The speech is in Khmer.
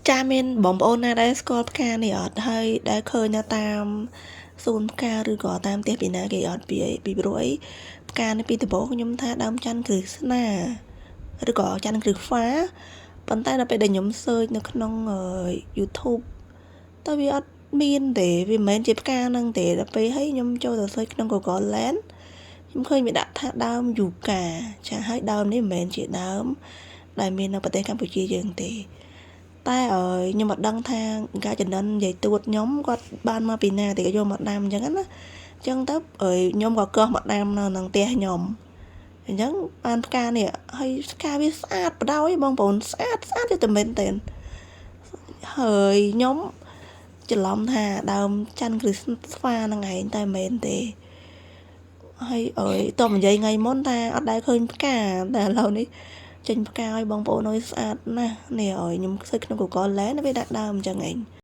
ចាមានបងប្អូនណាដែលស្គាល់ផ្កានេះអត់ហើយដែលឃើញនៅតាមសួនផ្កាឬក៏តាមផ្ទះពីណាគេអត់ពីអីពីព្រោះអីផ្កានេះពីដំបូងខ្ញុំថាដើមច័ន្ទគ្រឹស្នាឬក៏ច័ន្ទគ្រឹះហ្វាប៉ុន្តែដល់ពេលដែលខ្ញុំ search នៅក្នុង YouTube តើវាអត់មានទេវាមិនមែនជាផ្កាហ្នឹងទេដល់ពេលហើយខ្ញុំចូលទៅ search ក្នុង Google Lens ខ្ញុំឃើញវាដាក់ថាដើមយូកាចាហើយដើមនេះមិនមែនជាដើមដែលមាននៅប្រទេសកម្ពុជាយើងទេតែឲ្យខ្ញុំអត់ដឹងថាការចំណិននិយាយទួតខ្ញុំគាត់បានមកពីណាទេគាត់យកមកដាំអញ្ចឹងណាអញ្ចឹងទៅខ្ញុំក៏កោះមកដាំនៅក្នុងផ្ទះខ្ញុំអញ្ចឹងបានផ្កានេះហើយផ្កាវាស្អាតបដ ாய் បងប្អូនស្អាតស្អាតទៅមែនទែនហើយខ្ញុំច្រឡំថាដើមច័ន្ទគ្រឹះស្វាហ្នឹងឯងតែមិនមែនទេហើយអើយតបនិយាយថ្ងៃមុនថាអត់ដែលឃើញផ្កាតែឥឡូវនេះចេញផ្កាឲ្យបងប្អូនអើយស្អាតណាស់នេះឲ្យខ្ញុំឃើញក្នុង Google Lens វាដាក់ដើមអញ្ចឹងឯង។